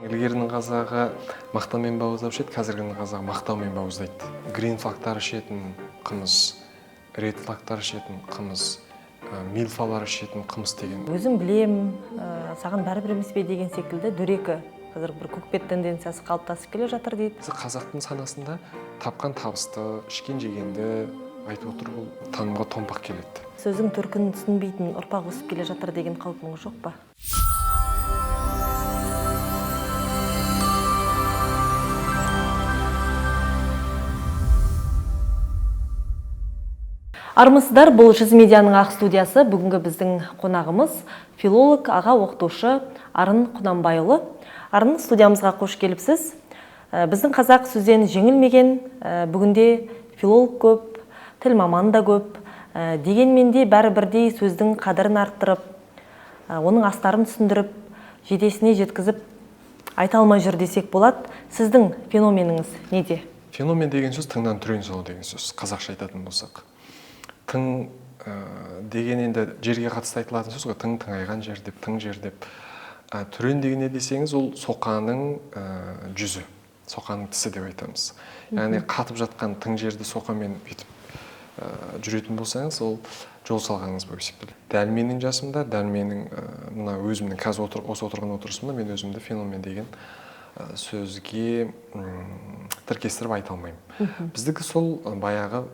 Ілгерінің қазағы мақтанмен бауыздап ішеді, қазіргінің қазағы мақтаумен бауыздайды. Грин флагтар ішетін қымыз, ред флагтар ішетін қымыз, милфалар ішетін қымыз деген. Өзім білем, саған бәрібір емес пе деген секілді дөрекі қазір бір көкбет тенденциясы қалыптасып келе жатыр дейді. Қазақтың санасында тапқан табысты, ішкен жегенді айтып отыру бұл танымға томпақ келеді. Сөздің төркінін түсінбейтін ұрпақ өсіп келе жатыр деген қаупіңіз жоқ па? Армысыздар, бұл Жүз медианың ақ студиясы. Бүгінгі біздің қонағымыз филолог, аға оқытушы Арын Құнанбайұлы. Арын, студиямызға қош келіпсіз. Біздің қазақ сөзден жеңілмеген, бүгінде филолог көп, тіл маманы да көп. Дегенмен де бәрі бірдей сөздің қадірін арттырып, оның астарын түсіндіріп, жетесіне жеткізіп айта алмай жүр десек болады. Сіздің феноменіңіз неде? Феномен деген сөз тыңнан түрен салу деген сөз, қазақша айтатын болсақ. Тың деген енді жерге қатысты айтылатын сөз ғой, тың тыңайған жер деп, тың жер деп. Түрен деген не десеңіз, ол соқаның жүзі, соқаның тісі деп айтамыз. Яғни қатып жатқан тың жерді соқамен бүйтіп жүретін болсаңыз, ол жол салғаныңыз болып есептеледі. Дәл менің жасымда, дәл менің мына өзімнің қазір осы отырған отырысымда мен өзімді феномен деген сөзге тіркестіріп айта алмаймын. Біздікі сол баяғы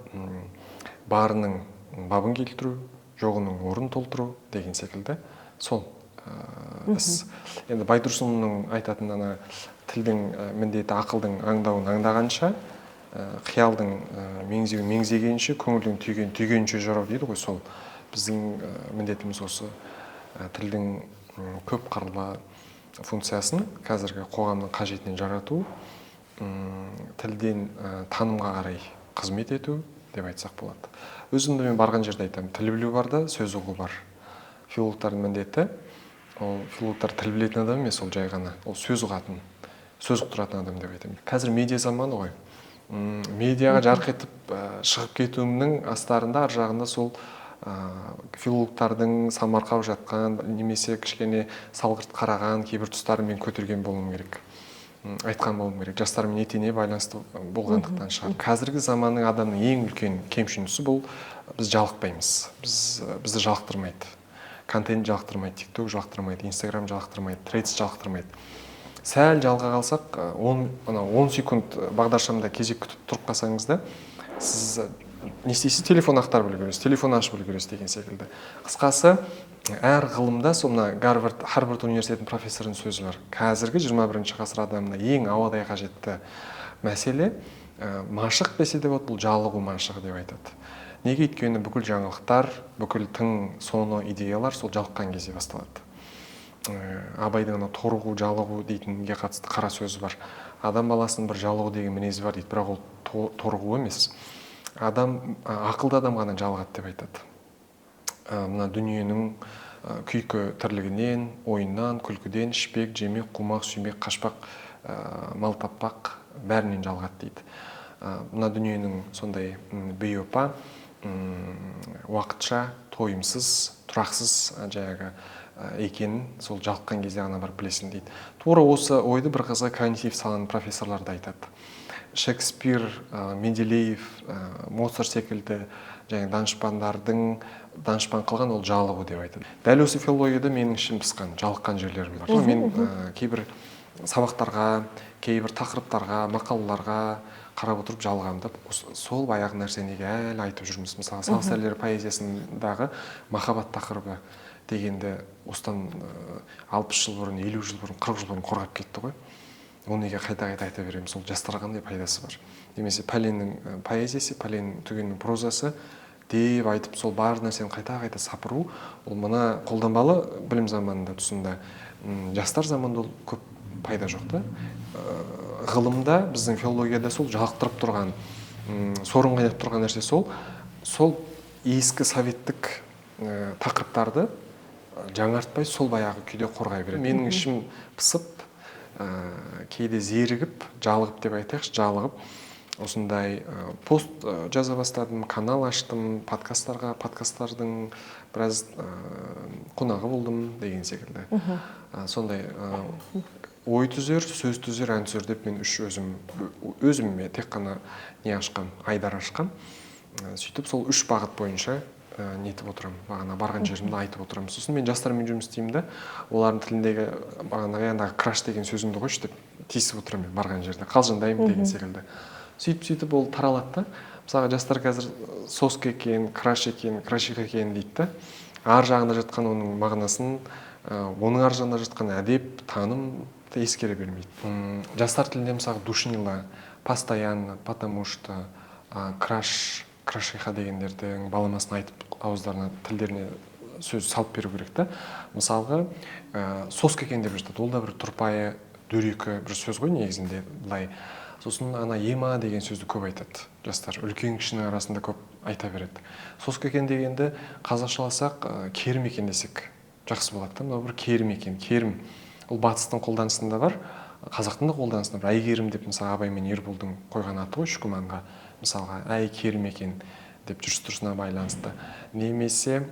барының бабын келтіру, жоғының орнын толтыру деген секілді сол іс. Енді Байтұрсынұлының айтатын ана тілдің міндеті ақылдың аңдауын аңдағанша, қиялдың меңзеуін меңзегенше, көңілдің түйген түйгенше жырау дейді ғой. Сол біздің міндетіміз осы тілдің көп қырлы функциясын қазіргі қоғамның қажетінен жарату, тілден танымға қарай қызмет ету деп айтсақ болады. Өзімді мен барған жерде айтамын, тіл білу бар да, сөз ұғу бар. Филологтардың міндеті, ол филологтар тіл білетін адам емес, ол жай ғана, ол сөз ұғатын, сөз ұқтыратын адам деп айтамын. Қазір медиа заманы ғой. Медиаға жарқ етіп шығып кетуімнің астарында, ар жағында сол филологтардың самарқау жатқан немесе кішкене салғырт қараған кейбір тұстарын мен көтерген болуым керек. Айтқан болуым керек. Жастармен етене байланысты болғандықтан шығар. Қазіргі заманның адамның ең үлкен кемшін тұсы бұл, біз жалықпаймыз. Бізді жалықтырмайды. Контент жалықтырмайды, TikTok жалықтырмайды, Instagram жалықтырмайды, Threads жалықтырмайды. Сәл жалға қалсақ, 10 секунд бағдаршамда кезек күтіп тұрып қалсаңыз да, сіз не істейсіз, телефон ақтарып үлгересіз, телефон ашып үлгересіз деген секілді. Қысқасы, әр ғылымда сол мына Харвард университетінің профессорының сөзі бар. Қазіргі 21 ғасыр адамына ең ауадай қажетті мәселе, машық десе де болады, бұл жалығу машығы деп айтады. Неге? Өйткені бүкіл жаңалықтар, бүкіл тың соны идеялар сол жалыққан кезде басталады. Абайдың ана торығу, жалығу дейтінге қатысты қара сөзі бар. Адам баласының бір жалығу деген мінезі бар дейді, бірақ ол торығу емес. Ақылды адам ғана жалығады деп айтады. Мына дүниенің күйкі тірлігінен, ойыннан, күлкіден, ішпек, жемек, қумақ, сүймек, қашпақ, мал таппақ бәрінен жалығады дейді. Мына дүниенің сондай бейопа, уақытша, тойымсыз, тұрақсыз жаңағы екенін сол жалыққан кезде ғана барып білесің дейді. Тура осы ойды бір қызығы когнитив саланың профессорлары да айтады. Шекспир, Менделеев, Моцарт секілді және данышпандардың данышпан қылған ол жалығу деп айтады. Дәл осы филологияда менің ішім пысқан, жалыққан жерлерім бар. Мен кейбір сабақтарға, кейбір тақырыптарға, мақалаларға қарап отырып жалығамын да, сол баяғы нәрсені неге әлі айтып жүрміз. Мысалы, сал сәлер поэзиясындағы махаббат тақырыбы дегенді осыдан 60 жыл бұрын, 50 жыл бұрын, 40 жыл бұрын қорғап кетті ғой. Оны неге қайта-қайта айта береміз, ол жастарға қандай пайдасы бар? Немесе пәленнің поэзиясы, пәленнің түгеннің прозасы деп айтып, сол бар нәрсені қайта-қайта сапыру, ол мына қолданбалы білім заманында тұсында, жастар заманында ол көп пайда жоқ та. Ғылымда, біздің филологияда сол жалықтырып тұрған, сорын қайнатып тұрған нәрсе сол, сол ескі советтік тақырыптарды жаңартпай сол баяғы күйде қорғай береді. Менің ішім пысып, кейде зерігіп, жалығып деп айтайықшы, жалығып, осындай пост жаза бастадым, канал аштым, подкасттардың біраз қонағы болдым деген секілді. Сондай Ой түзер, сөз түзер, ән түзер деп мен үш өзіме тек қана не ашқам, айдар ашқам. Сөйтіп сол үш бағыт бойынша нетіп отырамын, бағана барған жерімде айтып отырамын. Сосын мен жастармен жұмыс істеймін да, олардың тіліндегі бағанағы андағы краш деген сөзіңді қойшы деп тиісіп отырамын мен барған жерде, қалжыңдаймын деген секілді. Сөйтіп ол таралады да. Мысалға, жастар қазір соска екен, краш екен, крашиха екен дейді да. Ар жағында жатқан оның мағынасын, оның ар жағында жатқан әдеп, таным ескере бермейді. Жастар тілінде мысалы душнила, постоянно, потому что, краш, крашиха дегендердің баламасын айтып, ауыздарына, тілдеріне сөз салып беру керек та. Мысалға, соска екен деп жатады, ол да бір тұрпайы, дөрекі бір сөз ғой негізінде былай. Сосын ана ема деген сөзді көп айтады жастар, үлкен кішінің арасында көп айта береді. Соска екен дегенді қазақшаласақ, керім екен десек жақсы болады да. Мынау бір керім екен, керім. Ол батыстың қолданысында бар, қазақтың да қолданысында бар. Әйгерім деп мысалы Абай мен Ерболдың қойған аты ғой Шүкіманға. Мысалға, әй керім екен деп жүріс тұрысына байланысты. Немесе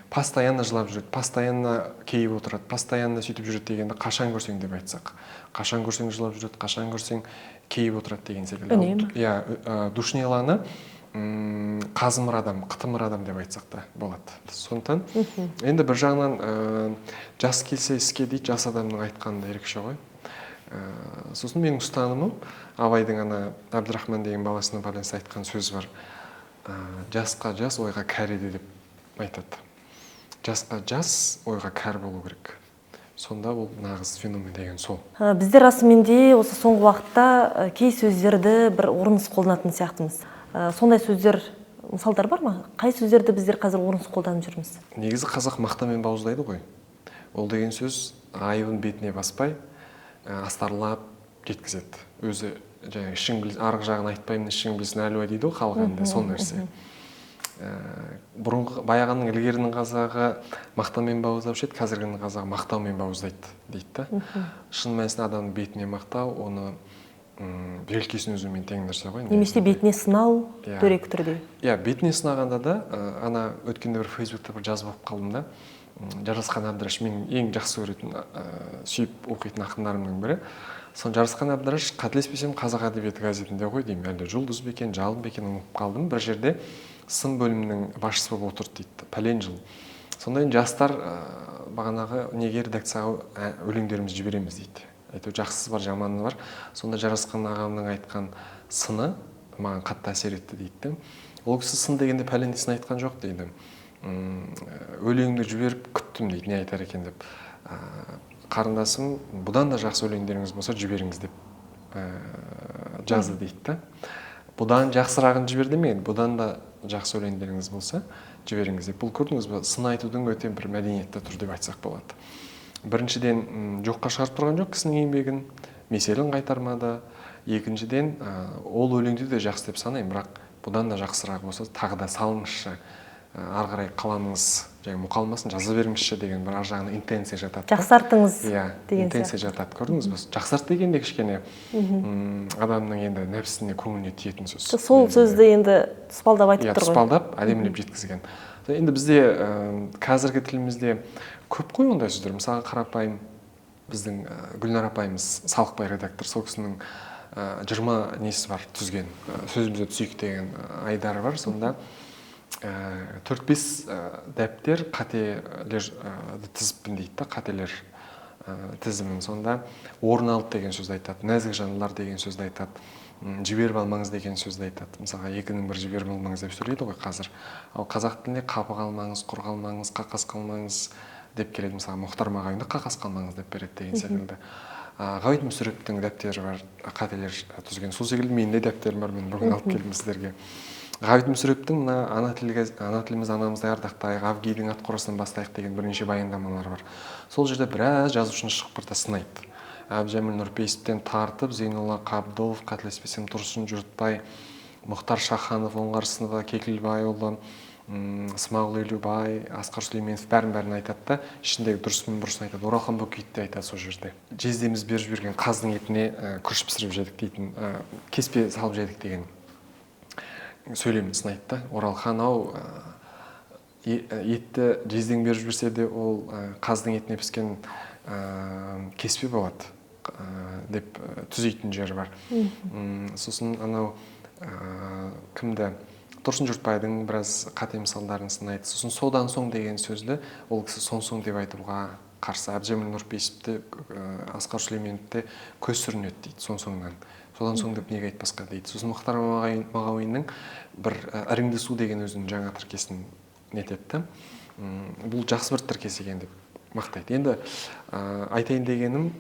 постоянно жылап жүреді, постоянно кейіп отырады, постоянно сөйтіп жүреді дегенді қашан көрсең деп айтсақ. Қашан көрсең жылап жүреді, қашан көрсең кейіп отырады деген секілді. Үнемі. Иә, душниланы қазымыр адам, қытымыр адам деп айтсақ та болады. Сондықтан енді бір жағынан жас келсе іске дейді, жас адамның айтқаны да ерекше ғой. Сосын менің ұстанымым Абайдың ана Әбдірахман деген баласына байланысты айтқан сөзі бар. Жасқа жас, ойға кәрі еді деп айтады. Жасқа жас, ойға кәрі болу керек. Сонда ол нағыз феномен деген сол. Біздер расымен де осы соңғы уақытта кей сөздерді бір орынсыз қолданатын сияқтымыз. Сондай сөздер, мысалдар бар ма? Қай сөздерді біздер қазір орынсыз қолданып жүрміз? Негізі қазақ мақтамен бауыздайды ғой. Ол деген сөз айыбын бетіне баспай, астарлап жеткізеді. Өзі жаңағы ішің біл, арғы жағын айтпаймын, ішің білсін әлуа дейді ғой халық енді сол нәрсе. Бұрынғы баяғының ілгерінің қазағы мақтаумен бауыздаушы еді, қазіргінің қазағы мақтаумен бауыздайды дейді да. Шын мәнісінде адамның бетіне мақтау, оны желкесін үзумен тең нәрсе ғой. Немесе бетіне сынау, дөрекі түрде. Иә, бетіне сынағанда да, ана өткенде бір Фейсбукта бір жазып оқып қалдым да. Жарасқан Әбдіраш менің ең жақсы көретін, сүйіп оқитын ақындарымның бірі. Сон Жарасқан Әбдіраш, қателеспесем, Қазақ әдебиеті газетінде ғой деймін, әлде Жұлдыз ба екен, Жалын ба екен, ұмытып қалдым. Бір жерде сын бөлімінің басшысы болып отырды дейді, пәлен жыл. Сонда енді жастар бағанағы неге редакцияға өлеңдерімізді жібереміз дейді. Әйтеуір жақсысы бар, жаманы бар. Сонда Жарасқан ағамның айтқан сыны маған қатты әсер етті дейді. Ол кісі сын дегенде пәлендей сын айтқан жоқ дейді. Өлеңді жіберіп күттім дейді, не айтар екен деп. Қарындасым, бұдан да жақсы өлеңдеріңіз болса жіберіңіз деп жазды дейді да. Бұдан жақсырағын жібер демеген, бұдан да жақсы өлеңдеріңіз болса жіберіңіз деп. Бұл көрдіңіз бе, сын айтудың өте бір мәдениетті түрі деп айтсақ болады. Біріншіден, жоққа шығарып тұрған жоқ кісінің еңбегін, меселін қайтармады. Екіншіден, ол өлеңді де жақсы деп санаймын, бірақ бұдан да жақсырақ болса тағы да салыңызшы, ары қарай қаламыңыз және мұқалмасын, жаза беріңізші деген бір ар жағына интенция жатады. Жақсартыңыз иә, деген интенция жатады, көрдіңіз бе? Жақсарт дегенде кішкене адамның енді нәпсісіне, көңіліне тиетін сөз. Сол сөзді енді тұспалдап айтып тұр ғой. Тұспалдап, әдемілеп жеткізген. Енді бізде қазіргі тілімізде көп қой ондай сөздер. Мысалға, қарапайым біздің Гүлнар апайымыз, Салықбай редактор, сол кісінің 20 несі бар түзген, сөзімізге түсейік деген айдары бар. Сонда 4-5 дәптер қателер тізіппін дейді да, қателер тізімін. Сонда орын алды деген сөзді айтады, нәзік жандылар деген сөзді айтады, жіберіп алмаңыз деген сөзді айтады. Мысалға, екінің бірі жіберіп алмаңыз деп сөйлейді ғой қазір. Ал қазақ тілінде қапы қалмаңыз, құр қалмаңыз, қақас қалмаңыз деп келеді. Мысалға, Мұхтар Мағауинді қақас қалмаңыз деп береді деген секілді. Ғабит Мүсіреповтің дәптері бар, қателер түзген. Сол секілді менің де дәптерім бар, мен бүгін алып келдім сіздерге. Ғабит Мүсіреповтің мына ана тіліміз анамыздай ардақтайық, Авгийдің ат қорасынан бастайық деген бірнеше баяндамалары бар. Сол жерде біраз жазушыны шығып бір де сынайды. Әбдіжәміл Нұрпейісовтен тартып, Зейнолла Қабдолов, қателеспесем, Тұрсын Жұртбай, Мұхтар Шаханов, Оңғарсынова, Кекілбайұлы, Смағұл Елубай, Асқар Сүлейменов бәрін-бәрін айтады да, ішіндегі дұрыс мен бұрысын айтады. Оралхан Бөкейді де айтады сол жерде. Жездеміз беріп жіберген қаздың етіне күріш пісіріп жедік дейтін, кеспе салып жедік деген сөйлемін сынайды да. Оралхан ау, етті жездең беріп жіберсе де, ол қаздың етіне піскен кеспе болады. деп түзейтін жері бар. Сосын анау кімді, Тұрсын Жұртбайдың біраз қате мысалдарын сынайды. Сосын содан соң деген сөзді ол кісі сон соң деп айтуға қарсы. Әбдіжәміл Нұрпейісовті, Асқар Сүлейменовті көз сүрінеді дейді сон соңнан. Содан соң деп неге айтпасқа дейді. Сосын Мұхтар Мағауиннің бір іріңді су деген өзінің жаңа тіркесін нетеді. Бұл жақсы бір тіркес екен деп мақтайды. Енді айтайын дегенім,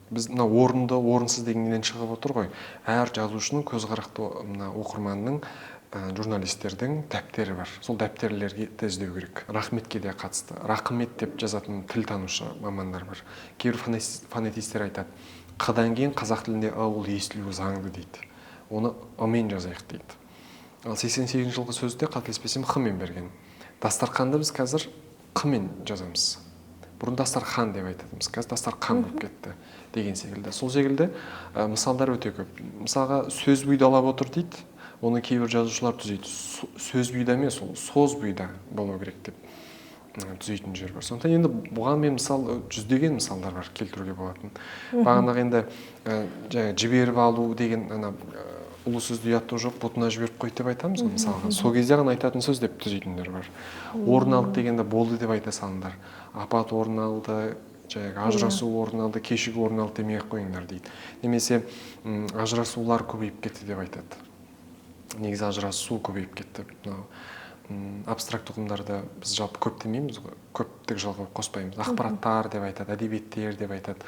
біз мына орынды, орынсыз дегеннен шығып отыр ғой. Әр жазушының көзқарақты мына оқырманның, журналистердің дәптері бар. Сол дәптерлерге де іздеу керек. Рахметке де қатысты. Рақмет деп жазатын тіл танушы мамандар бар. Кейбір фонетистер айтады, қыдан кейін қазақ тілінде ы ол естілуі заңды дейді. Оны ы-мен жазайық дейді. Ал 88 жылғы сөзде қателеспесем х-мен берген. Дастарқанды біз қазір қ-мен жазамыз. Бұрын дастархан деп айтатынбыз, қазір дастарқан болып кетті деген секілді. Сол секілді мысалдар өте көп. Мысалға сөз бұйдалап отыр дейді. Оны кейбір жазушылар түзейді. Сөз бұйда емес, ол соз бұйда болу керек деп түзейтін жер бар. Сондықтан енді бұған мен мысал, жүздеген мысалдар бар келтіруге болатын. Бағанағы енді жаңа жіберіп алу деген ана ұлы сөзді ұятты жоқ бұтына жіберіп қойды деп айтамыз ғой мысалға. Сол кезде ғана айтатын сөз деп түзейтіндер бар. Орын алды дегенде болды деп айта салыңдар. Апат орын алды, жаңағы ажырасу орын алды, кешігу орын алды демей ақ қойыңдар дейді. Немесе ажырасулар көбейіп кетті деп айтады. Негізі ажырасу көбейіп кетті. Мынау абстракт ұғымдарды біз жалпы көп демейміз ғой, көптік жалғау қоспаймыз. Ақпараттар деп айтады, әдебиеттер деп айтады.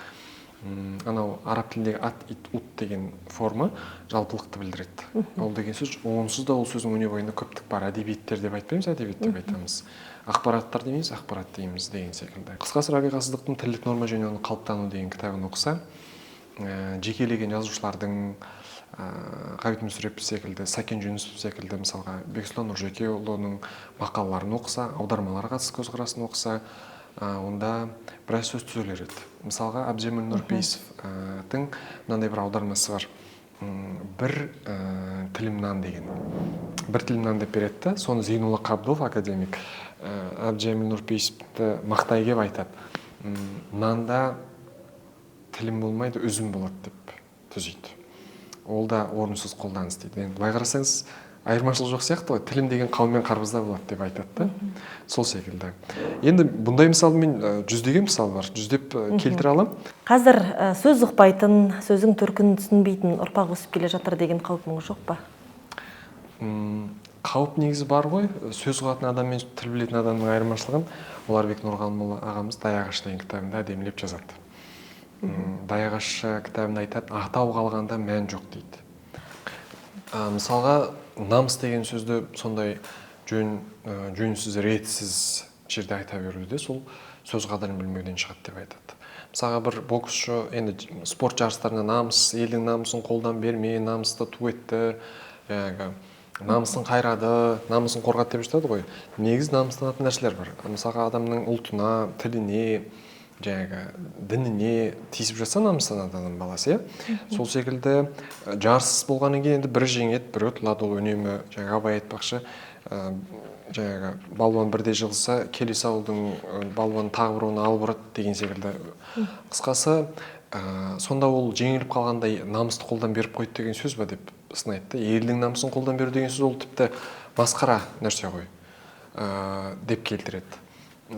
Анау араб тіліндегі ат, ит, ут деген форма жалпылықты білдіреді. Ол деген сөз, онсыз да ол сөздің өне бойында көптік бар. Әдебиеттер деп айтпаймыз, әдебиет деп айтамыз. Ақпараттар демейміз, ақпарат дейміз деген секілді. Қысқасы, Рабиға Сыздықтың тілдік норма және оның қалыптануы деген кітабын оқыса, жекелеген жазушылардың, Ғабит Мүсірепов секілді, Сәкен Жүнісов секілді, мысалға Бексұлтан Нұржекеұлының мақалаларын оқыса, аудармаларға қатысты көзқарасын оқыса, онда біраз сөз түзелер еді. Мысалға Әбдіжәміл Нұрпейісовтің мынандай бір аудармасы бар. Бір тілім нан деген. Бір тілім нан деп береді да, соны Зейнолла Қабдолов академик Әбдіжәміл Нұрпейісовті мақтай келіп айтады. Нанда тілім болмайды, үзім болады деп түзейді. Ол да орынсыз қолданыс дейді. Енді былай қарасаңыз, айырмашылық жоқ сияқты ғой. Тілім деген қауын мен қарбызда болады деп айтады да. Сол секілді. Енді бұндай мысалмен жүздеген мысал бар. Жүздеп келтіре аламын. Қазір сөз ұқпайтын, сөздің төркінін түсінбейтін ұрпақ өсіп келе жатыр деген қаупіңіз жоқ па? Қауіп негізі бар ғой. Сөз ұғатын адам мен тіл білетін адамның айырмашылығын Оларбек Нұрғанымұлы ағамыз Даяғаш деген кітабында әдемілеп жазады. Даяғаш кітабында айтады, атау қалғанда мән жоқ дейді. Мысалға, намыс деген сөзді сондай жөнсіз, ретсіз жерде айта беруде сол сөз қадірін білмеуден шығады деп айтады. Мысалға, бір боксшы енді спорт жарыстарында намыс, елдің намысын қолдан берме, намысты ту етті, жаңағы намысын қайрады, намысын қорғады деп жатады ғой. Негізі намыстанатын нәрселер бар. Мысалға, адамның ұлтына, тіліне, жаңағы дініне тиісіп жатса намыстанады адам баласы, иә? Сол секілді жарыс болғаннан кейін енді бірі жеңеді, бірі ұтылады, ол үнемі жаңағы Абай айтпақшы, жаңағы балуан бірде жығылса, келесі ауылдың балуаны тағы бір оны алып ұрады деген секілді. Қысқасы, сонда ол жеңіліп қалғандай намысты қолдан беріп қойды деген сөз ба деп сынайды да. Елдің намысын қолдан беру деген сөз ол тіпті масқара нәрсе ғой, деп келтіреді.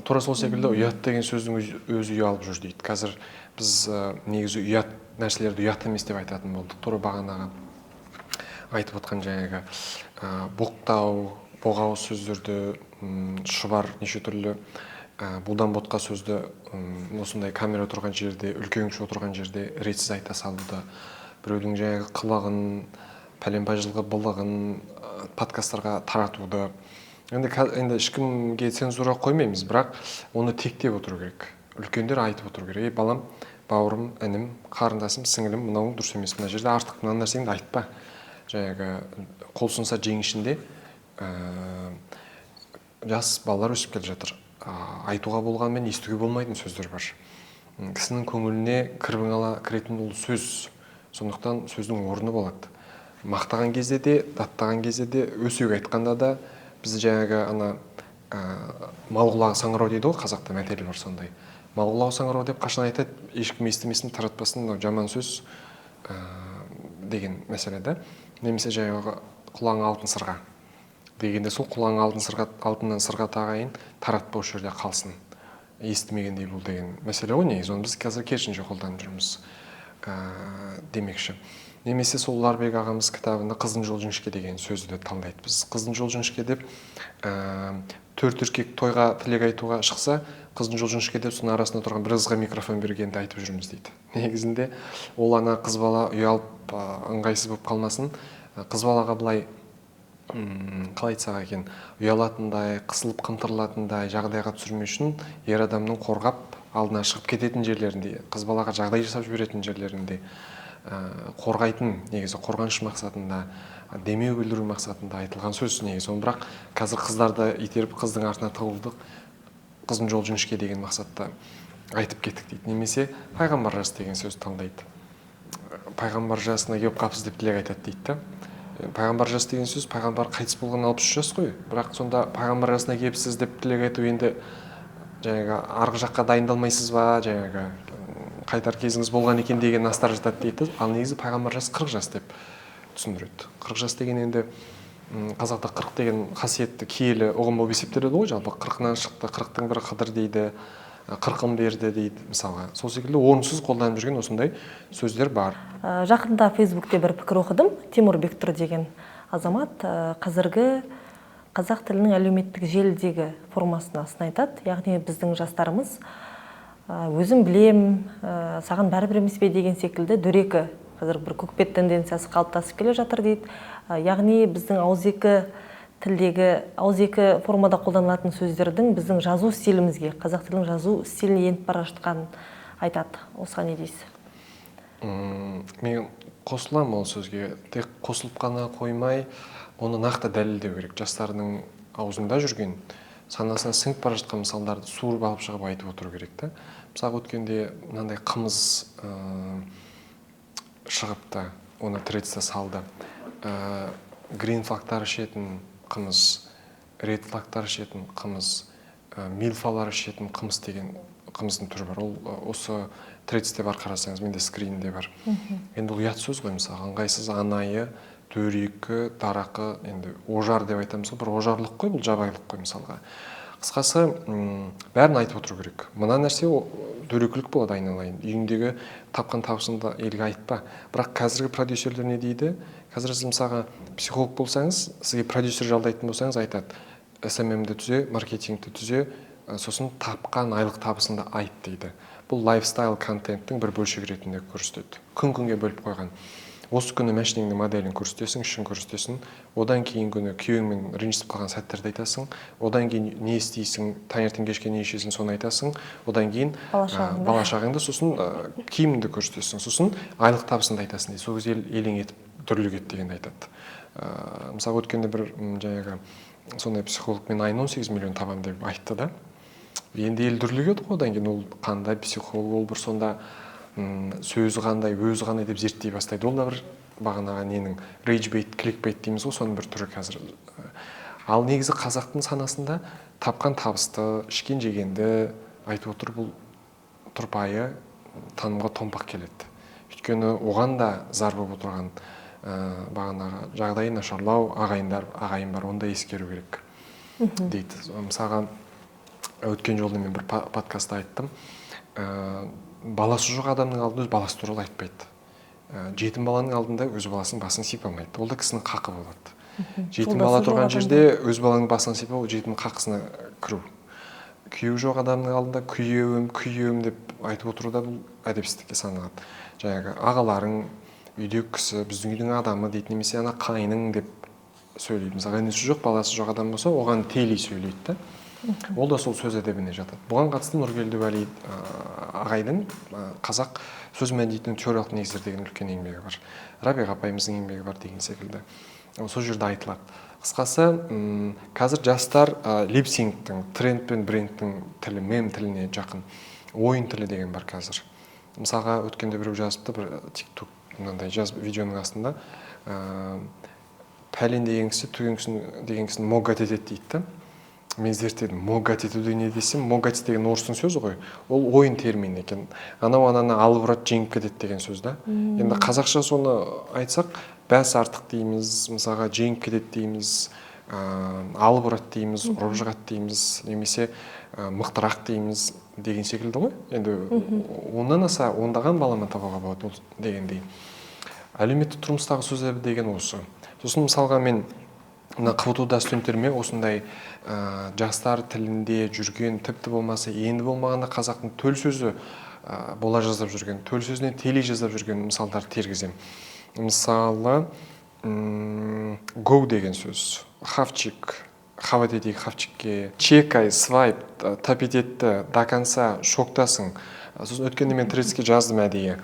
Тура сол секілді ұят деген сөздің өзі ұялып жүр дейді. Қазір біз негізі ұят нәрселерді ұят емес деп айтатын болдық. Тура бағанағы айтып отқан жаңағы боқтау, боғау сөздерді, шұбар неше түрлі бұлдан ботқа сөзді осындай камера тұрған жерде, үлкен кісі отырған жерде ретсіз айта салуды, біреудің жаңағы қылығын, пәленбай жылғы былығын подкасттарға таратуды. Енді ешкімге цензура қоймаймыз, бірақ оны тектеп отыру керек. Үлкендер айтып отыру керек. Ей, балам, бауырым, інім, қарындасым, сіңілім, мынауың дұрыс емес, мына жерде артық мына нәрсеңді айтпа. Жаңағы қол сынса жең ішінде жас балалар өсіп келе жатыр. Айтуға болғанмен естуге болмайтын сөздер бар. Кісінің көңіліне кірбің ала кіретін ол сөз. Сондықтан сөздің орны болады. Мақтаған кезде де, даттаған кезде де, өсек айтқанда да біз жаңағы ана мал құлағы саңырау дейді ғой, қазақта мәтел бар сондай. Мал құлағы саңырау деп қашан айтады, ешкім естімесін, таратпасын, мынау жаман сөз деген мәселе да. Немесе жаңағы құлағың алтын сырға дегенде, сол құлағың алтын сырға, алтыннан сырға тағайын, таратпа, осы жерде қалсын, естімегендей бол деген мәселе ғой негізі. Оны біз қазір керісінше қолданып жүрміз демекші. Немесе сол Ұларбек ағамыз кітабында «Қыздың жолы жіңішке» деген сөзді талдайды. Біз «қыздың жолы жіңішке» деп, төрт еркек тойға тілек айтуға шықса, «қыздың жолы жіңішке» деп, соның арасында тұрған бір қызға микрофон бергенді айтып жүрміз дейді. Негізінде ол ана қыз бала ұялып, ыңғайсыз болып қалмасын, қыз балаға былай, қалай айтсақ екен, ұялатындай, қысылып қымтырылатындай жағдайға түсірмеу үшін ер адамның қорғап алдына шығып кететін жерлерінде, қыз балаға жағдай жасап жіберетін жерлерінде, қорғайтын, негізі қорғаныш мақсатында, демеу білдіру мақсатында айтылған сөз негізі оны. Бірақ қазір қыздарды итеріп, қыздың артына тығылдық, қыздың жолы жіңішке деген мақсатта айтып кеттік дейді. Немесе пайғамбар жас деген сөзді талдайды. Пайғамбар жасына келіп қалыпсыз деп тілек айтады дейді да. Пайғамбар жас деген сөз, пайғамбар қайтыс болған 63 жас қой, бірақ сонда пайғамбар жасына келіпсіз деп тілек айту, енді жаңағы арғы жаққа дайындалмайсыз ба, жаңағы қайтар кезіңіз болған екен деген астар жатады дейді. Ал негізі пайғамбар жасы 40 жас деп түсіндіреді. 40 жас деген енді, қазақта 40 деген қасиетті, киелі ұғым болып есептеледі ғой жалпы. Қырқынан шықты, қырықтың бірі Қыдыр дейді, қырқын берді дейді мысалға. Сол секілді орынсыз қолданып жүрген осындай сөздер бар. Жақында Фейсбукте бір пікір оқыдым. Тимур Бектұр деген азамат қазіргі қазақ тілінің әлеуметтік желідегі формасына сын айтады. Яғни біздің жастарымыз «өзім білем, саған бәрібір емес пе» деген секілді дөрекі қазір бір көкбет тенденциясы қалыптасып келе жатыр дейді. Яғни біздің ауызекі тілдегі, ауызекі формада қолданылатын сөздердің біздің жазу стилімізге, қазақ тілінің жазу стиліне еніп бара жатқанын айтады. Осыған не дейсіз? Мен қосыламын ол сөзге. Тек қосылып қана қоймай, оны нақты дәлелдеу керек. Жастардың аузында жүрген, санасына сіңіп бара жатқан мысалдарды суырып алып шығып айтып отыру керек та. Мысалы, өткенде мынандай қымыз шығыпты, оны Тредсте салды. Грин флагтар ішетін қымыз, ред флагтар ішетін қымыз, милфалар ішетін қымыз деген қымыздың түрі бар. Ол осы Тредсте бар, қарасаңыз, менде скринде бар. Енді ол ұят сөз ғой мысалға, ыңғайсыз, анайы, дөрекі, дарақы, енді ожар деп айтамыз ғой, бір ожарлық қой бұл, жабайылық қой мысалға. Қысқасы, бәрін айтып отыру керек. Мына нәрсе дөрекілік болады, айналайын, үйіңдегі тапқан табысыңды елге айтпа. Бірақ қазіргі продюсерлер не дейді? Қазір сіз мысалға психолог болсаңыз, сізге продюсер жалдайтын болсаңыз, айтады: СММ-ді түзе, маркетингті түзе, сосын тапқан айлық табысыңды айт дейді. Бұл лайфстайл контенттің бір бөлшегі ретінде көрсетеді. Күн күнге бөліп қойған: осы күні машинаңның моделін көрсетесің, ішін көрсетесің, одан кейін күні күйеуіңмен ренжісіп қалған сәттерді айтасың, одан кейін не істейсің, таңертең кешке не ішесің, соны айтасың, одан кейін бала шағаңды, бала шағаңды, сосын киіміңді көрсетесің, сосын айлық табысыңды айтасың дейді. Сол кезде ел елең етіп дүрлігеді дегенді айтады. Мысалы, өткенде бір жаңағы сондай психолог «мен айына 18 миллион табамын» деп айтты да, енді ел дүрлігеді ғой. Одан кейін ол қандай психолог, ол бір сонда сөзі қандай, өзі қандай деп зерттей бастайды. Ол да бір бағанағы ненің, рейджбейт, кликбейт дейміз ғой, соның бір түрі қазір. Ал негізі қазақтың санасында тапқан табысты, ішкен жегенді айтып отыр, бұл тұрпайы танымға томпақ келеді. Өйткені оған да зар болып отырған бағанағы жағдайы нашарлау ағайындар, ағайын бар, оны да ескеру керек дейді. Мысалға, өткен жолда мен бір подкастта айттым, баласы жоқ адамның алдында өз баласы туралы айтпайды, жетім баланың алдында өз баласының басын сипамайды, ол да кісінің қақы болады. Жетім бала Жолдасы жоқ тұрған адамда. жерде өз балаңның басын сипау, ол жетімнің қақысына кіру. Күйеуі жоқ адамның алдында «күйеуім, күйеуім» деп айтып отыру да бұл әдепсіздікке саналады. Жаңағы ағаларың, үйдегі кісі, біздің үйдің адамы дейді немесе ана қайның деп сөйлейді. Мысалға, інісі жоқ, баласы жоқ адам болса, оған тікелей сөйлейді да, ол да сол сөз әдебіне жатады. Бұған қатысты Нұргелді Уәли ағайдың «Қазақ сөз мәдениетінің теориялық негіздері» деген үлкен еңбегі бар, Рабиға апайымыздың еңбегі бар деген секілді, сол жерде айтылады. Қысқасы, қазір жастар липсингтің, тренд пен брендтің тілі, мем тіліне жақын, ойын тілі деген бар қазір. Мысалға, өткенде біреу жазыпты бір Тикток мынандай жазып, видеоның астында пәлен деген кісі түген кісіні деген кісіні могать етеді дейді да. Мен зерттедім, могать ету деген не десем, могать деген орыстың сөзі ғой, ол ойын термині екен. Анау ананы алып ұрады, жеңіп кетеді деген сөз да. Енді қазақша соны айтсақ, бәс артық дейміз, мысалға жеңіп кетеді дейміз, алып ұрады дейміз, ұрып жығады дейміз, немесе мықтырақ дейміз деген секілді ғой. Енді оннан аса ондаған балама табуға болады ол дегендей. Әлеуметтік тұрмыстағы сөз деген осы. Сосын мысалға мен мына ҚБТУ-да студенттеріме осындай жастар тілінде жүрген, тіпті болмаса енді болмағанда қазақтың төл сөзі бола жаздап жүрген, төл сөзіне телей жаздап жүрген мысалдарды тергіземін. Мысалы, go деген сөз, хавчик, хавать етейік хавчикке, чекай, свайп, топить етті, до конца, шоктасың. Сосын өткенде мен тредске жаздым әдейі.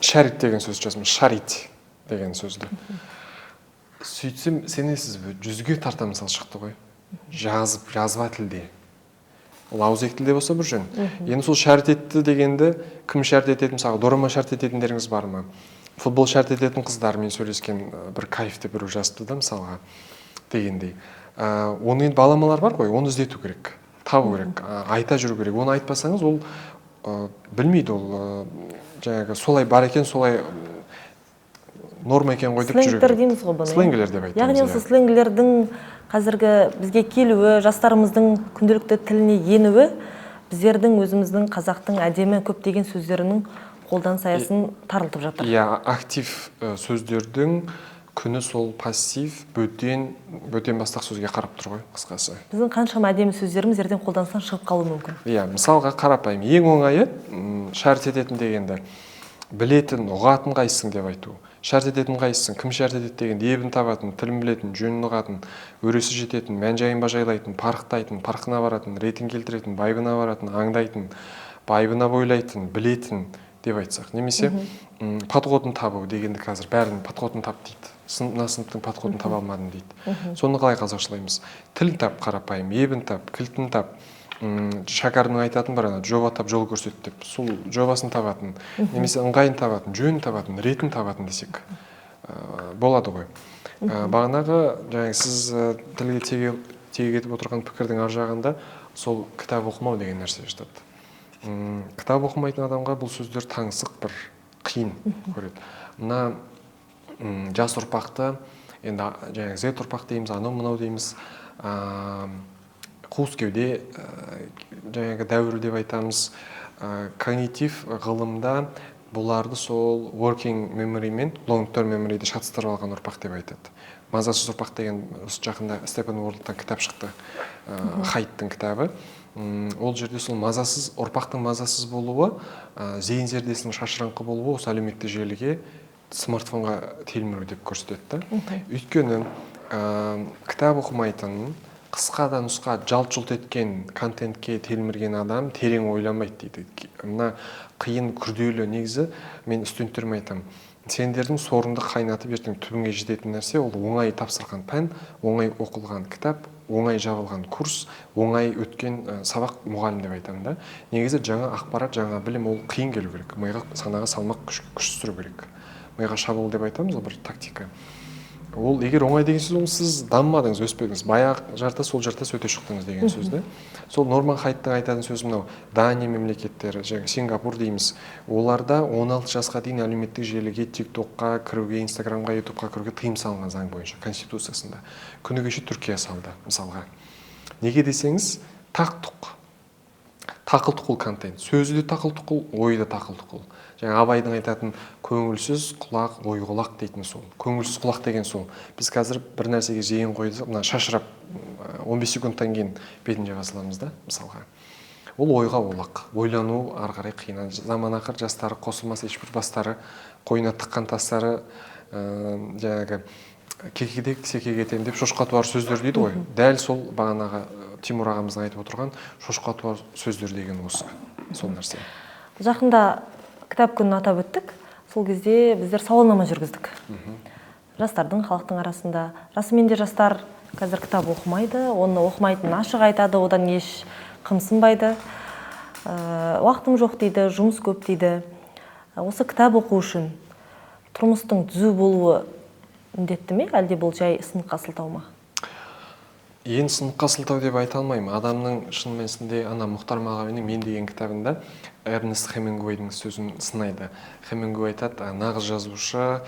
Шарит деген сөз жаздым, шарить деген сөзді. Сөйтсем, сенесіз бе, 100-ге тарта мысал шықты ғой. Жазып, жазба тілде. Ол ауызекі тілде болса бір жөн. Енді сол шарт етті дегенді кім шарт етеді, мысалға дорама шарт ететіндеріңіз бар ма? Футбол шарт ететін қыздармен сөйлескен бір кайф деп біреу жазыпты да мысалға дегендей. Оның енді баламалар бар ғой, оны іздету керек, табу керек, айта жүру керек. Оны айтпасаңыз, ол білмейді, ол жаңағы солай бар екен, солай норма екен ғой деп жүре Сленгтер береді. дейміз ғой бұны, иә? Сленгілер деп айтамыз, Яғни иә. осы сленгілердің қазіргі бізге келуі, жастарымыздың күнделікті тіліне енуі біздердің өзіміздің қазақтың әдемі көптеген сөздерінің қолданыс аясын тарылтып жатыр. Иә, актив сөздердің күні сол пассив, бөтен бастақ сөзге қарап тұр ғой, қысқасы. Біздің қаншама әдемі сөздеріміз ертең қолданыстан шығып қалуы мүмкін. Иә, мысалға қарапайым, ең оңайы шарт ететін дегенді білетін, ұғатын қайсысың деп айту. Шарт ететін қайсысың, кім шарт етеді дегенде ебін табатын, тілін білетін, жөнін ұғатын, өресі жететін, мән жайын бажайлайтын, парықтайтын, парқына баратын, ретін келтіретін, байыбына баратын, аңдайтын, байыбына бойлайтын, білетін деп айтсақ. Немесе подходын табу дегенді қазір бәрін подходын тап дейді. Мына сыныптың подходын таба алмадым дейді. Соны қалай қазақшалаймыз? Тілін тап қарапайым, ебін тап, кілтін тап. Шәкәрімнің айтатын бар ана жоба тап, жол көрсет деп, сол жобасын табатын, немесе ыңғайын табатын, жөнін табатын, ретін табатын десек болады ғой. Бағанағы жаңағы сіз тілге теге кетіп отырған пікірдің ар жағында сол кітап оқымау деген нәрсе жатады. Кітап оқымайтын адамға бұл сөздер таңсық, бір қиын көреді. Мына жас ұрпақты енді жаңағы Z ұрпақ дейміз, анау мынау дейміз, қуыс кеуде жаңағы дәуір деп айтамыз. Когнитив ғылымда бұларды сол working memory мен long term memoryді шатыстырып алған ұрпақ деп айтады. Мазасыз ұрпақ деген осы жақында Степен Уорлдтан кітап шықты, Хайттың кітабы. Ол жерде сол мазасыз ұрпақтың мазасыз болуы, зейін зердесінің шашыраңқы болуы осы әлеуметтік желіге, смартфонға телміру деп көрсетеді да. Өйткені кітап оқымайтын, қысқа да нұсқа жалт-жұлт еткен контентке телмірген адам терең ойланбайды дейді. Мына қиын, күрделі негізі мен студенттеріме айтамын, сендердің сорыңды қайнатып ертең түбіңе жететін нәрсе ол оңай тапсырған пән, оңай оқылған кітап, оңай жабылған курс, оңай өткен сабақ мұғалім деп айтамын да. Негізі жаңа ақпарат, жаңа білім ол қиын келу керек, миға, санаға салмақ күш түсіру керек. Миға шабуыл деп айтамыз ғой, бір тактика. Ол егер оңай деген сөз, ол сіз дамымадыңыз, өспедіңіз, баяғы жартас, сол жартас өте шықтыңыз деген сөз да. Сол Норман Хайттың айтатын сөзі мынау, Дания мемлекеттері, жаңа Сингапур дейміз, оларда 16 жасқа дейін әлеуметтік желіге, тиктокқа кіруге, инстаграмға, ютубқа кіруге тыйым салынған заң бойынша, конституциясында. Күні кеше Түркия салды мысалға. Неге десеңіз, тақ-тұқ, тақыл-тұқыл контент, сөзі де тақыл-тұқыл, ойы да тақыл-тұқыл. Жаңа Абайдың айтатын көңілсіз құлақ, ой құлақ дейтін сол. Көңілсіз құлақ деген сол. Біз қазір бір нәрсеге зейін қойдық, мына шашырап 15 секундтан кейін бетін жаба саламыз да, мысалға. Ол ойға олақ, ойлану ары қарай қиын. Заман ақыр жастары қосылмас ешбір бастары, қойнына тыққан тастары, жаңағы кекедек секе кетем деп шошқа туар сөздер дейді ғой. Дәл сол бағанағы Тимур ағамыздың айтып отырған шошқа туар сөздер деген осы, сол нәрсе. Жақында кітап күнін атап өттік. Сол кезде біздер сауалнама жүргіздік. Жастардың, халықтың арасында. Расымен де жастар қазір кітап оқымайды, оны оқымайтынын ашық айтады, одан еш қымсынбайды. Уақытым жоқ дейді, жұмыс көп дейді. Осы кітап оқу үшін тұрмыстың түзу болуы міндетті ме, әлде бұл жай сыныққа сылтау ма? Енді сыныпқа сылтау деп айта алмаймын. Адамның шын мәнісінде ана Мұхтар Мағауиннің «Мен» деген кітабында Эрнест Хемингуэйдің сөзін сынайды. Хемингуэй айтады: «Нағыз жазушы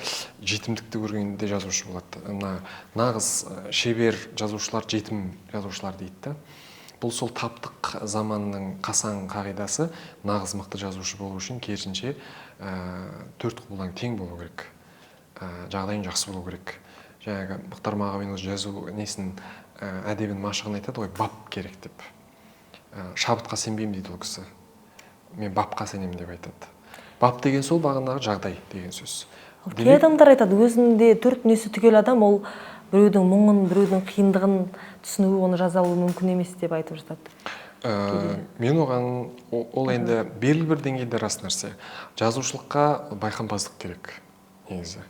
жетімдікті көргенде жазушы болады, мына нағыз шебер жазушылар жетім жазушылар», — дейді да. Бұл сол таптық заманның қасаң қағидасы. Нағыз мықты жазушы болу үшін, керісінше, төрт құбылаң тең болу керек, жағдайың жақсы болу керек. Жаңағы Мұхтар Мағауин өзі жазу несін, әдебін, машығын айтады ғой, бап керек деп. Шабытқа сенбеймін дейді ол кісі, мен бапқа сенемін деп айтады. Бап деген сол бағанағы жағдай деген сөз. Ал кей адамдар айтады, өзінде төрт дүниесі түгел адам ол біреудің мұңын, біреудің қиындығын түсінуі, оны жаза алуы мүмкін емес деп айтып жатады. Мен оған ол енді белгілі бір деңгейде рас нәрсе. Жазушылыққа байқампаздық керек негізі,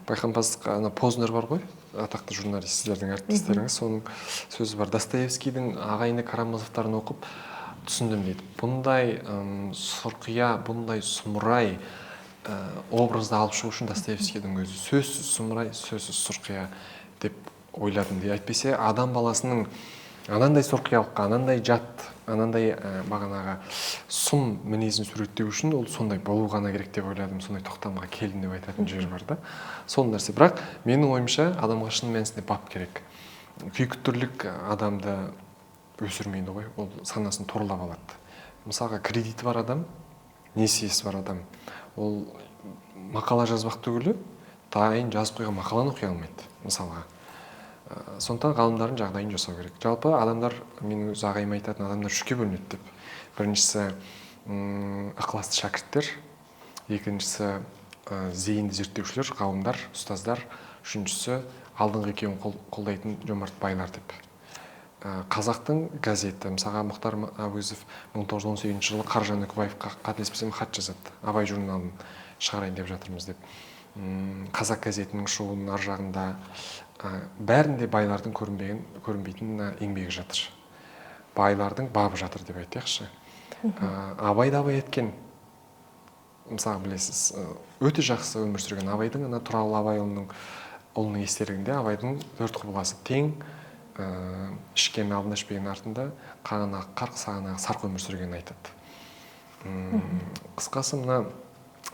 байқампаздық. Ана Познер бар ғой, атақты журналист, сіздердің әріптестеріңіз, соның сөзі бар: «Достоевскийдің «Ағайынды Карамазовтарын» оқып түсіндім, — дейді, — бұндай сұрқия, бұндай сұмырай образды алып шығу үшін Достоевскийдің өзі сөзсіз сұмырай, сөзсіз сұрқия деп ойладым», — дейді. Әйтпесе адам баласының анандай сұрқиялыққа, анандай жат, анандай бағанағы сұм мінезін суреттеу үшін ол сондай болу ғана керек деп ойладым, сондай тоқтамға келдім деп айтатын жері бар да сол нәрсе. Бірақ менің ойымша, адамға шын мәнісінде бап керек. Күйік адамды өсірмейді ғой, ол санасын торлап алады. Мысалға, кредиті бар адам, несиесі бар адам ол мақала жазбақ түгілі, дайын жазып қойған мақаланы оқи алмайды мысалға. Сондықтан ғалымдардың жағдайын жасау керек. Жалпы адамдар, менің өз ағайым айтатын, адамдар үшке бөлінеді деп: біріншісі, ықыласты шәкірттер, екіншісі, зейінді зерттеушілер, ғалымдар, ұстаздар, үшіншісі, алдыңғы екеуін қолдайтын жомарт байлар деп. Қазақтың газеті, мысалға, Мұхтар Әуезов 1918 жылы Қаржан Үкібаевқа, қателеспесем, хат жазады, «Абай» журналын шығарайын деп жатырмыз деп. «Қазақ» газетінің шығуының ар жағында, бәрінде байлардың көрінбеген, көрінбейтін еңбегі жатыр, байлардың бабы жатыр деп айтайықшы. Абай да абай еткен, мысалы, білесіз, өте жақсы өмір сүрген Абайдың ана Тұралы Абайұлының ұлының естелігінде Абайдың төрт құбыласы тең, ішкен алдында, ішпеген артында, қағанағы қарқ, сағанағы сарқ өмір сүргенін айтады. Қысқасы, мына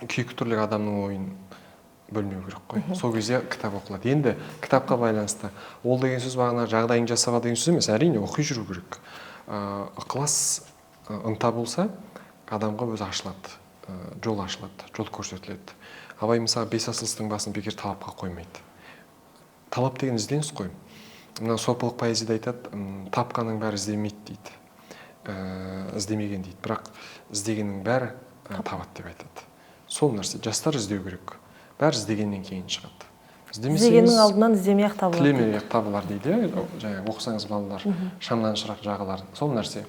күйкі түрлік адамның ойын бөлмеу керек қой, сол кезде кітап оқылады. Енді кітапқа байланысты, ол деген сөз бағана жағдайың жасап ал деген сөз емес, әрине, оқи жүру керек. Ықылас, ынта болса, адамға өзі ашылады, жол ашылады, жол көрсетіледі. Абай, мысалы, бес асыл істің басын бекер талапқа қоймайды. Талап деген ізденіс қой. Мына сопылық поэзияда айтады: тапқанның бәрі іздемейді дейді, іздемеген дейді, бірақ іздегеннің бәрі табады деп айтады. Сол нәрсе, жастар іздеу керек, бәрі іздегеннен кейін шығады. Іздегеннің алдынан іздемей ақ табылады. Тілемей ақ табылар дейді, иә. Жаңағы оқысаңыз, балалар, шамнан шырақ жағылар. Сол нәрсе,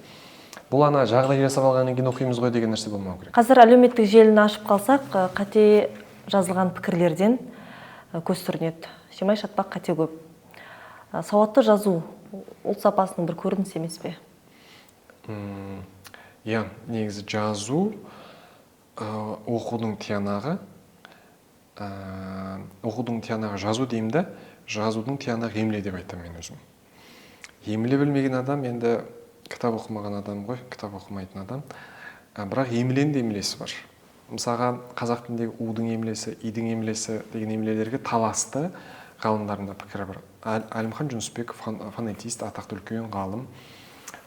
бұл ана жағдай жасап алғаннан кейін оқимыз ғой деген нәрсе болмау керек. Қазір әлеуметтік желіні ашып қалсақ, қате жазылған пікірлерден көз сүрінеді, шимай шатпақ қате көп. Сауатты жазу ұлт сапасының бір көрінісі емес пе? Иә, негізі жазу, оқудың тиянағы, оқудың тиянағы жазу деймін да, жазудың тиянағы емле деп айтамын мен өзім. Емле білмеген адам енді кітап оқымаған адам ғой, кітап оқымайтын адам. Бірақ емленің де емлесі бар. Мысалға, қазақ тіліндегі удың емлесі, идің емлесі деген емлелерге таласты ғалымдардың да пікірі бар. Әлімхан Жүнісбеков, фонетист, атақты үлкен ғалым,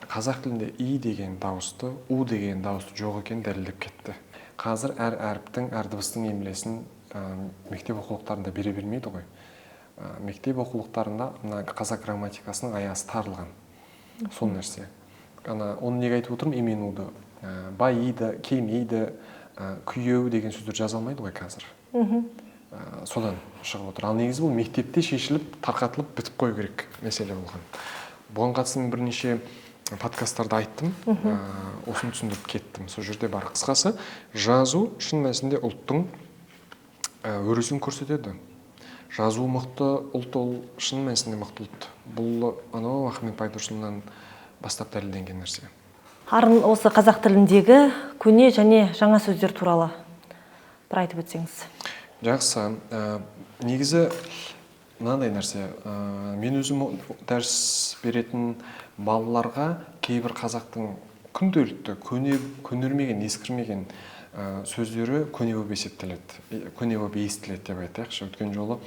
қазақ тілінде и деген дауысты, у деген дауысты жоқ екенін дәлелдеп кетті. Қазір әр әріптің, әр дыбыстың емлесін мектеп оқулықтарында бере бермейді ғой. Мектеп оқулықтарында мына қазақ грамматикасының аясы тарылған. Сол нәрсе. Ана оны неге айтып отырмын? Именуді, байиды, келмейді, күйеу деген сөздер жаза алмайды ғой қазір. Содан шығып отыр. Ал негізі бұл мектепте шешіліп, тарқатылып, бітіп қою керек мәселе болған. Бұған қатысты мен бірнеше подкасттарда айттым, осыны түсіндіріп кеттім. Сол жерде бар. Қысқасы, жазу шын мәнісінде ұлттың өресін көрсетеді. Жазу мықты ұлт ол шын мәнісінде мықты ұлт. Бұл анау Ахмет Байтұрсыннан бастап дәлелденген нәрсе. Арын, осы қазақ тіліндегі көне және жаңа сөздер туралы бір айтып өтсеңіз. Жақсы. Негізі Мынандай нәрсе, мен өзім дәріс беретін балаларға кейбір қазақтың күнделікті көнермеген, ескірмеген сөздері көне болып есептеледі, көне болып естіледі деп айтайықшы. Өткен жолы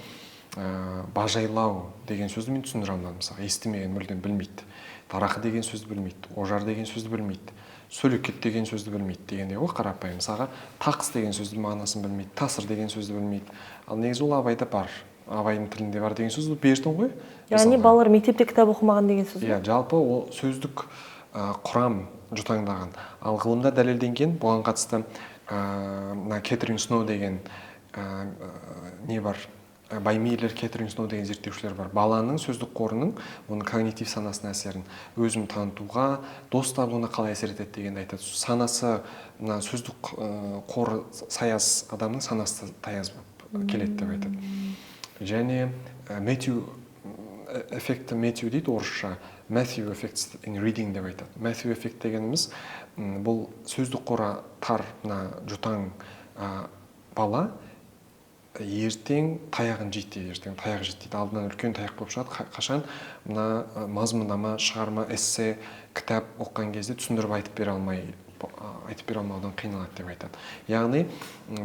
бажайлау деген сөзді мен түсіндіре алмадым, мысалы, естімеген, мүлдем білмейді. Дарақы деген сөзді білмейді, ожар деген сөзді білмейді, сөлекет деген сөзді білмейді дегендей ғой қарапайым. Мысалға, тақыс деген сөздің мағынасын білмейді, тасыр деген сөзді білмейді. Ал негізі ол Абайда бар, Абайдың тілінде бар деген сөз бердің ғой. Яғни балалар мектепте кітап оқымаған деген сөз ғой? Иә, жалпы ол сөздік құрам жұтаңдаған. Ал ғылымда дәлелденген бұған қатысты мына Кэтрин Сноу деген не бар, Баймиллер, Кэтрин Сноу деген зерттеушілер бар. Баланың сөздік қорының оның когнитив санасына әсерін, өзін танытуға, дос табуына қалай әсер етеді дегенді айтады. Санасы, мына сөздік қоры саяз адамның санасы таяз болып келеді деп айтады. Және Мэтью эффекті, Мэтью дейді орысша, Matthew effect in reading деп айтады. Matthew эффект дегеніміз бұл сөздік қоры тар, мына жұтаң бала ертең таяғын жейді дейді, ертең таяқ жейді дейді, алдынан үлкен таяқ болып шығады. Қашан мына мазмұндама, шығарма, эссе, кітап оқыған кезде түсіндіріп айтып бере алмай, айтып бере алмаудан қиналады деп айтады. Яғни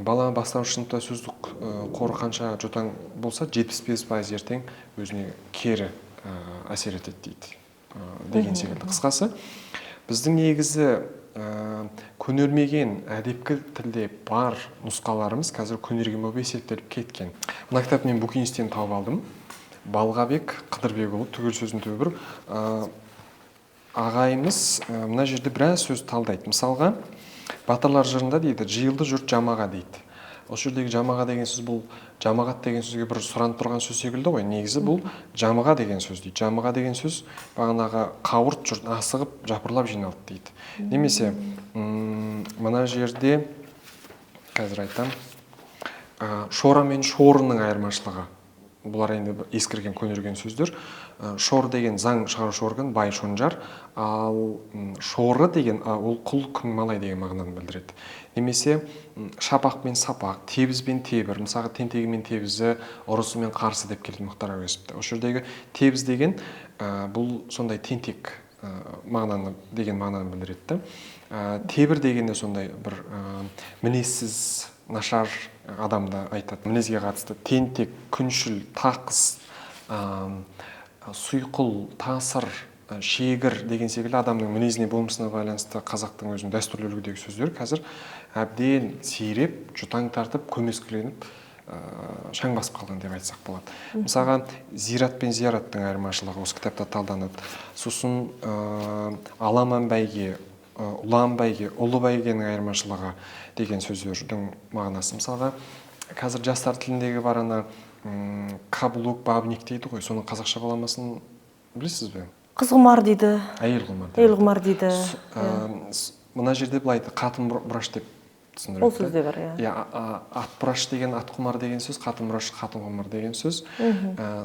бала бастауыш сыныпта сөздік қоры қанша жұтаң болса, 75% ертең өзіне кері әсер етеді дейді деген секілді. Қысқасы, біздің негізі көнермеген әдепкі тілде бар нұсқаларымыз қазір көнерген болып есептеліп кеткен. Мына кітапты мен букинистен тауып алдым. Балғабек Қыдырбекұлы, түгел сөздің түбі бір. Ағайымыз мына жерде біраз сөз талдайды. Мысалға, батырлар жырында дейді, жиылды жұрт жамаға дейді. Осы жердегі жамаға деген сөз бұл жамағат деген сөзге бір сұранып тұрған сөз секілді ғой. Негізі бұл жамыға деген сөз дейді. Жамыға деген сөз бағанағы қауырт жұрт асығып жапырлап жиналды дейді. Немесе мына жерде қазір айтам, шора мен шорының айырмашылығы. Бұлар енді ескірген, көнерген сөздер. Шор деген заң шығарушы орган, бай шонжар, ал шоры деген ол құл, күң, малай деген мағынаны білдіреді. Немесе шапақ пен сапақ, тебіз бен тебір, мысалға тентегі мен тебізі, ұрысы мен қарсы деп келеді Мұхтар Әуезовте. Осы жердегі тебіз деген бұл сондай тентек мағынаны деген мағынаны білдіреді да. Тебір деген де сондай бір мінезсіз, нашар адамды айтады. Мінезге қатысты тентек, күншіл, тақыс, сұйқыл, тасыр, шегір деген секілді адамның мінезіне, болмысына байланысты қазақтың өзінің дәстүрлі үлгідегі сөздері қазір әбден сиреп, жұтаң тартып, көмескіленіп, шаң басып қалған деп айтсақ болады. Мысалға, зират пен зияраттың айырмашылығы осы кітапта талданады. Сосын аламан бәйге, ұлан бәйге, ұлы бәйгенің айырмашылығы деген сөздердің мағынасы. Мысалға, қазір жастар тіліндегі бар ана каблук, бабник дейді ғой, соның қазақша баламасын білесіз бе? Қыз құмар дейді. Әйел құмар. Әйел құмар дейді. Мына жерде былай айтады, қатын бұраш деп түсіндіреді. Ол сөз де бар, иә. Иә, ат бұраш деген ат құмар деген сөз, қатын бұраш қатын құмар деген сөз.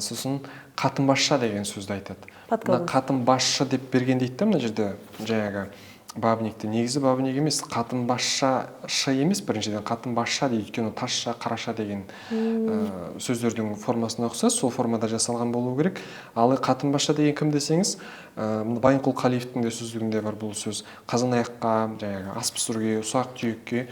Сосын қатын басша деген сөзді айтады. Мына қатын басшы деп берген дейді да, мына жерде жаңағы бабникті. Негізі бабник емес, қатын басша шы емес, біріншіден қатын басша дейді, өйткені тазша, қараша деген сөздердің формасына ұқсас, сол формада жасалған болу керек. Ал қатын басша деген кім десеңіз, Байынқұл Қалиевтің де сөздігінде бар бұл сөз. Қазан аяққа, жаңағы ас пісіруге, ұсақ түйекке,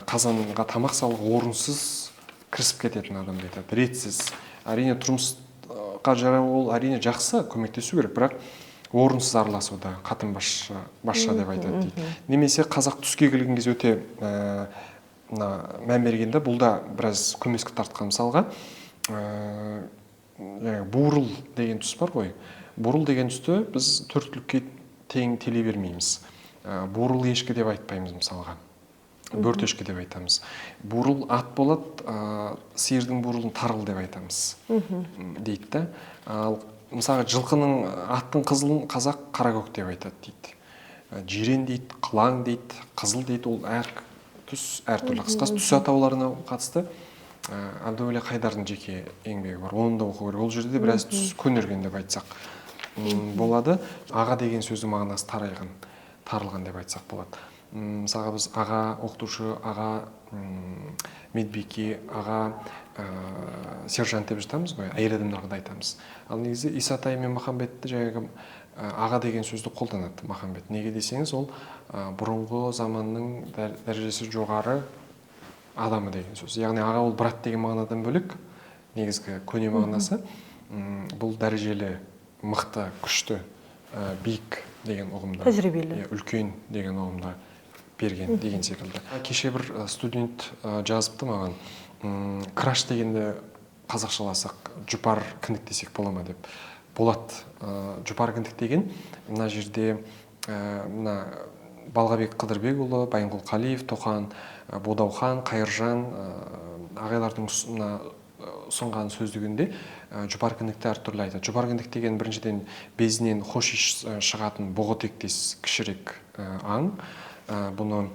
қазанға тамақ салуға орынсыз кірісіп кететін адамды айтады, ретсіз. Әрине тұрмысқа жарау ол әрине жақсы, көмектесу керек, бірақ орынсыз араласуда қатын басша деп айтады дейді. Немесе қазақ түске келген кезде өте мына мән бергенде, бұл да біраз көмескі тартқан. Мысалға, жаңағы бурыл деген түс бар ғой. Бурыл деген түсті біз төрт түлікке тең теле бермейміз. Бурыл ешкі деп айтпаймыз мысалға. Бөрт ешкі деп айтамыз. Бурыл ат болады, сиырдың бурылын тарғыл деп айтамыз дейді да. Ал мысалға жылқының, аттың қызылын қазақ қаракөк деп айтады дейді. Жирен дейді, қылаң дейді, қызыл дейді, ол әр түс әртүрлі. Қысқасы түс атауларына қатысты Әбдуәли Қайдардың жеке еңбегі бар, оны да оқу керек. Ол жерде де біраз түс көнерген деп айтсақ болады. Аға деген сөздің мағынасы тарайған, тарылған деп айтсақ болады. Мысалға біз аға оқытушы, аға Медбике, аға, сержант деп жатамыз ғой, әйел адамдарға да айтамыз. Ал негізі Исатай мен Махамбетті жаңағы аға деген сөзді қолданады Махамбет. Неге десеңіз, ол бұрынғы заманның дәрежесі жоғары адамы деген сөз. Яғни аға ол брат деген мағынадан бөлек, негізгі көне мағынасы бұл дәрежелі, мықты, күшті, биік деген ұғымда. Тәжірибелі. Иә, үлкен деген ұғымда берген деген секілді. Кеше бір студент жазыпты маған, краш дегенді қазақшаласақ жұпар кіндік десек бола ма деп. Болады. Жұпар кіндік деген мына жерде мына Балғабек Қыдырбекұлы, Байынқұл Қалиев, Тоқан, Бодаухан, Қайыржан ағайлардың мына ұсынған сөздігінде жұпар кіндікті әртүрлі айтады. Жұпар кіндік деген біріншіден безінен хош иіс шығатын бұғы тектес кішірек аң. Бұны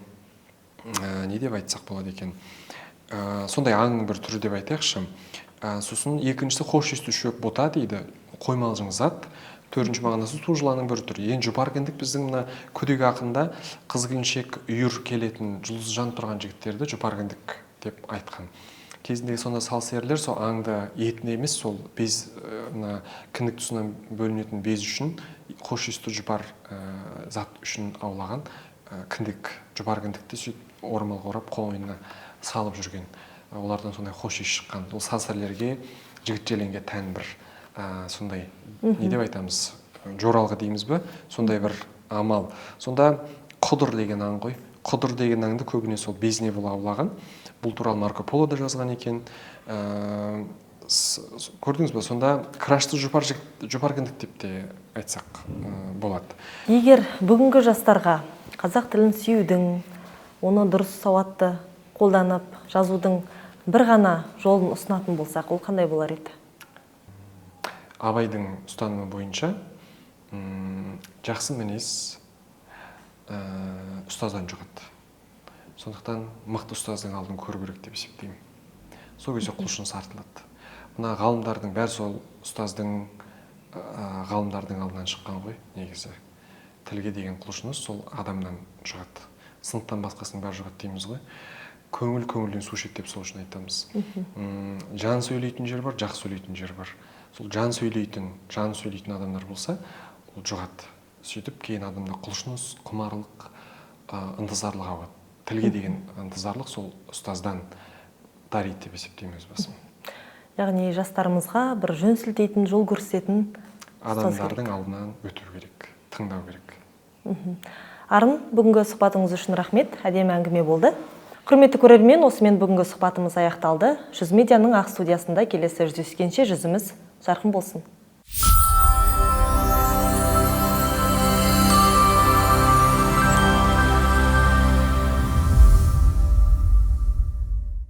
не деп айтсақ болады екен? Сондай аңның бір түрі деп айтайықшы. Сосын екіншісі хош иісті шөп бұта дейді, қоймалжың зат. Төртінші мағынасы су жыланның бір түрі. Енді жұпар кіндік біздің мына Күдік ақында қыз келіншек үйір келетін жұлдыз жанып тұрған жігіттерді жұпар кіндік деп айтқан. Кезінде сонда сал серілер сол аңды етін емес, сол без, мына кіндік тұсынан бөлінетін без үшін, хош иісті жұпар зат үшін аулаған, кіндік, жұпар кіндікті сөйтіп орамалға орап қойнына салып жүрген. Олардан сондай хош иіс шыққан. Ол сал серілерге, жігіт желеңге тән бір сондай, не деп айтамыз, жоралғы дейміз бе, сондай бір амал. Сонда құдыр деген аң ғой. Құдыр деген аңды көбіне сол безіне бола аулаған. Бұл туралы Марко Поло да жазған екен. Көрдіңіз бе, сонда крашты жұпар кіндік деп те айтсақ болады. Егер бүгінгі жастарға қазақ тілін сүюдің, оны дұрыс сауатты қолданып жазудың бір ғана жолын ұсынатын болсақ, ол қандай болар еді? Абайдың ұстанымы бойынша, жақсы мінез ұстаздан жұғады. Сондықтан мықты ұстаздың алдын көру керек деп есептеймін. Сол кезде құлшыныс артылады. Мына ғалымдардың бәрі сол ұстаздың, ғалымдардың алдынан шыққан ғой негізі. Тілге деген құлшыныс сол адамнан жұғады. Сыныптан басқасының бәрі жұғады дейміз ғой. Көңіл көңілден су ішеді деп сол үшін айтамыз. Жан сөйлейтін жер бар, жақ сөйлейтін жер бар. Сол жан сөйлейтін адамдар болса, ол жұғады. Сөйтіп кейін адамда құлшыныс, құмарлық, ынтызарлық ауады. Тілге деген ынтызарлық сол ұстаздан дариды деп есептеймін өз басым. Яғни жастарымызға бір жөн сілтейтін, жол көрсететін ұстаз керек. Адамдардың алдынан өту керек, тыңдау керек. Арын, бүгінгі сұхбатыңыз үшін рахмет, әдемі әңгіме болды. Құрметті көрермен, осымен бүгінгі сұхбатымыз аяқталды. Жүз медианың ақ студиясында келесі жүздескенше жүзіміз жарқын болсын.